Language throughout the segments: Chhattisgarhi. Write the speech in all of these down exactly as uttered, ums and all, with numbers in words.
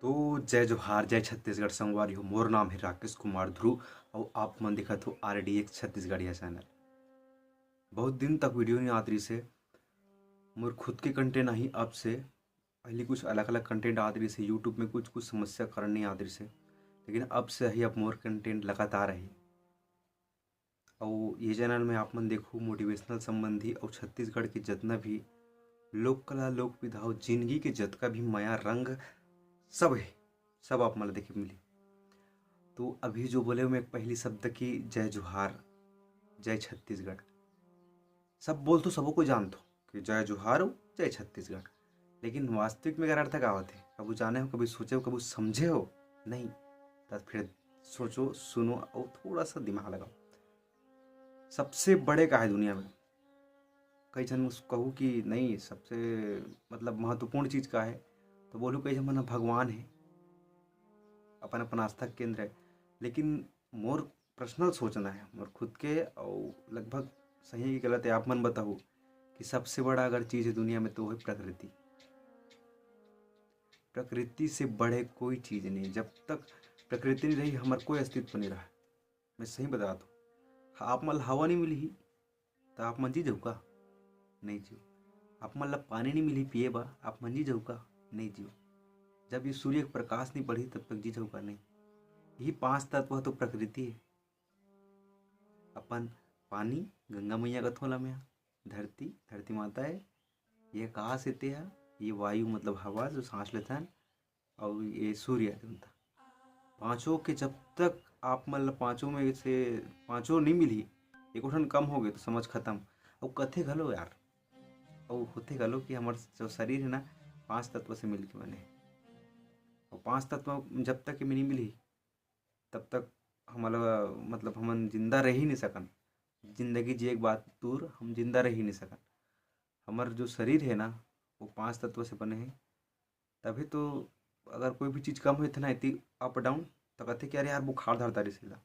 तो जय जोहार, जय छत्तीसगढ़ संगवारी हो। मोर नाम है राकेश कुमार ध्रुव और आप मन देखत हो आर डी एक्स छत्तीसगढ़िया चैनल। बहुत दिन तक वीडियो नहीं आत रहिस हे। मोर खुद के कंटेंट आही अब से। पहले कुछ अलग-अलग कंटेंट आत रहिस हे, YouTube में कुछ-कुछ समस्या कारण नहीं आत रहिस हे, लेकिन अब से ही अब मोर कंटेंट लगातार आही। अउ ये चैनल में आप मन देखहू मोटिवेशनल संबंधी अउ छत्तीसगढ़ के जतना भी लोक कला, लोक विधा अउ जिंदगी के जतका भी मया रंग सब हे, सब आप मन ला देखे मिली। तो अभी जो बोले मैं पहली शब्द की जय जोहार, जय छत्तीसगढ़। सब बोलथो, सबो को जानथो कि जय जोहार हो, जय छत्तीसगढ़। लेकिन वास्तविक में एकर अर्थ का होथे? कभू जाने हो, कभी सोचे हो, कभी समझे हो? नहीं। त फिर सोचो, सुनो और थोड़ा सा दिमाग लगाओ। सबसे बड़े का है दुनिया में? कई झन उस कहू कि नहीं, सबसे मतलब महत्वपूर्ण चीज़ का है? तो बोलू कई झन मन भगवान है, अपन अपन आस्था के केंद्र है। लेकिन मोर पर्सनल सोचना है, मोर खुद के, और लगभग सही है कि गलत है, आप मन बताहू कि सबसे बड़ा अगर चीज़ है दुनिया में तो है प्रकृति। प्रकृति से बढ़े कोई चीज़ नहीं। जब तक प्रकृति नहीं रही, हमार कोई अस्तित्व नहीं रहा। मैं सही बतात हूँ। आप मन ला हवा नहीं मिलही, त आप मन जी जाहू का? नहीं जियो। आप मन ला पानी नहीं मिलही पिए बर, आप मन जी जाहू का? नहीं जियो। जब ये सूर्य के प्रकाश नहीं पड़ही, तब तक जी जाहू का? नहीं। यही पांच तत्व तो प्रकृति है। अपन पानी, गंगा मैया कथों ला मैं, धरती, धरती माता है, ये आकाश है तेहा, ये वायु मतलब हवा जो सांस लेथन, और ये सूर्य है देवता। पांचों के जब तक आप मन ला पांचों में से पांचों नहीं मिलही, एको ठन कम हो गए तो समझ खत्म। और कथे घलो यार, और होथे घलो कि हमार जो शरीर है ना, पांच तत्व से मिलके बने है। और पांच तत्व जब तक में नहीं मिलही, तब तक हमला मतलब हमन जिंदा रह ही नहीं सकन। जिंदगी जिए के बाद दूर हम जिंदा रह ही नहीं सकन। हमार जो शरीर है ना, वो पांच तत्व से बने है। तभी तो अगर कोई भी चीज़ कम होथे ना, इतनी अप डाउन, तो कहते कि अरे यार, बुखार धरता रहिस ला,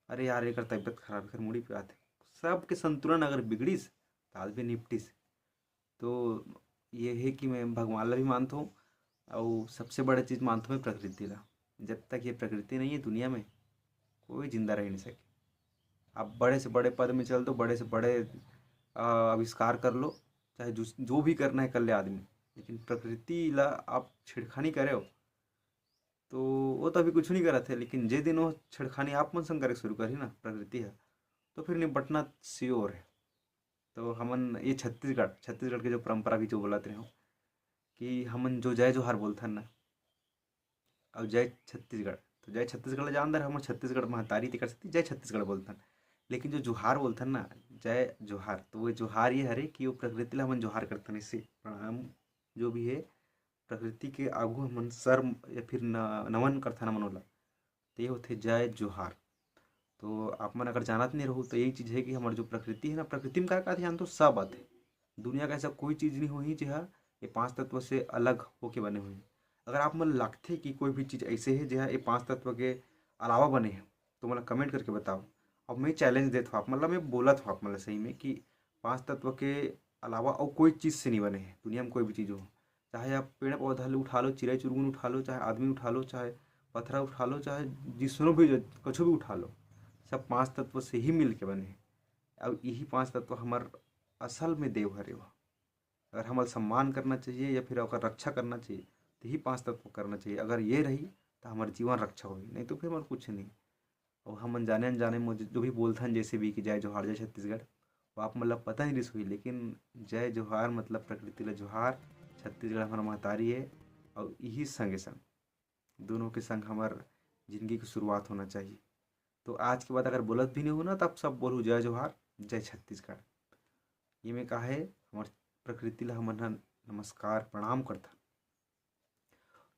अरे यार, एकर तबीयत खराब, एकर मुड़ी पिरात है। सबके संतुलन अगर बिगड़िस, तो आदमी निपटिस। तो ये है कि मैं भगवान ला भी मानथों, और सबसे बड़ा चीज़ मानथों मैं प्रकृति ला। जब तक ये प्रकृति नहीं है दुनिया में, कोई जिंदा रह नहीं सके। आप बड़े से बड़े पद में चल दो, बड़े से बड़े, आ, आविष्कार कर लो, चाहे जो, जो भी करना है कर ले आदमी, लेकिन प्रकृति ला आप छेड़खानी करे हो, तो वो तो अभी कुछ नहीं करत है, लेकिन जे दिन वो छेड़खानी आप मन संग करे शुरू करही ना प्रकृति है, तो फिर निपटना श्योर है। तो हमन ये छत्तीसगढ़, छत्तीसगढ़ के जो परंपरा भी जो बोलत रहे हो कि हमन जो जय जोहार बोलथन ना, अब जय छत्तीसगढ़, तो जय छत्तीसगढ़ ला जानथन, हमर छत्तीसगढ़ महतारी, तेकर सेती जय छत्तीसगढ़ बोलथन। लेकिन जो जोहार बोलथन ना, जय जोहार, तो वो जोहार ये हरे कि वो प्रकृति ला हमन जोहार करथन, इससे प्रणाम जो भी है, प्रकृति के आगू हमन सर या फिर न-, नमन करथन हमन ओला, तो ये होथे जय जोहार। तो आप मन अगर जानत नहीं रहू, तो यही चीज़ है कि हमर जो प्रकृति है ना, प्रकृति में का का आथे जानथो? सब आथे। दुनिया का ऐसा कोई चीज़ नहीं होही, जेहा ये पांच तत्व से अलग होके बने होही। अगर आप मन लगथे कि कोई भी चीज़ ऐसे है, जेहा ये पांच तत्व के अलावा बने है, तो मोला कमेंट करके बताओ। अब मैं चैलेंज देत हूँ आप मन ला, मैं बोलत हूँ आप मन ला सही में कि पांच तत्व के अलावा और कोई चीज़ से नहीं बने है दुनिया में, कोई भी चीज़ हो। चाहे आप पेड़ पौधा ले उठा लो, चिड़ै चुरगुन उठा लो, चाहे आदमी उठा लो, चाहे पथरा उठा लो, चाहे जिसनो भी, कुछ भी उठा लो, सब पांच तत्व से ही मिल के बने हे। अब यही पांच तत्व हमर असल में देव हरे। वो अगर हमर सम्मान करना चाहिए या फिर ओकर रक्षा करना चाहिए, तो यही पांच तत्व करना चाहिए। अगर ये रही, तो हमर जीवन रक्षा होही, नहीं तो फिर हमर कुछ नहीं। और हमन जाने अनजाने में जो भी बोलथन, जैसे भी कि जय जोहार, जय छत्तीसगढ़, वो आप मन ला पता नहीं रिस होही, लेकिन जय जोहार मतलब प्रकृति ला जोहार, छत्तीसगढ़ हमर महतारी है, और यही संगे संग दोनों के संग हमर जिंदगी की शुरुआत होना चाहिए। तो आज के बाद अगर बोलत भी नहीं हो ना, तब सब बोलू जय जोहार, जय छत्तीसगढ़। ये में का है, हमर प्रकृति ला हमन ह नमस्कार प्रणाम करथन।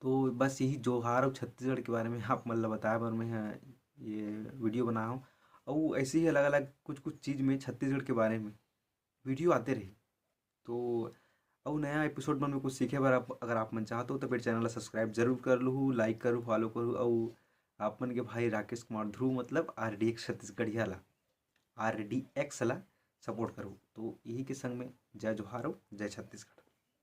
तो बस यही जोहार और छत्तीसगढ़ के बारे में आप मन ला बताए बर मैं ह ये वीडियो बनाए हूँ। और ऐसे ही अलग-अलग कुछ-कुछ चीज़ में छत्तीसगढ़ के बारे में वीडियो आते रही। तो अउ नया एपिसोड मन में कुछ सीखे बर आप, अगर आप मन चाहत हो, तो फिर चैनल ला सब्सक्राइब जरूर कर लूहू, लाइक करू, फॉलो करू। अउ आप मन के भाई राकेश कुमार ध्रुव, मतलब आर डी एक्स छत्तीसगढ़िया ला, आर डी एक्स ला सपोर्ट करू। तो यही के संग में जय जोहार हो, जय छत्तीसगढ़।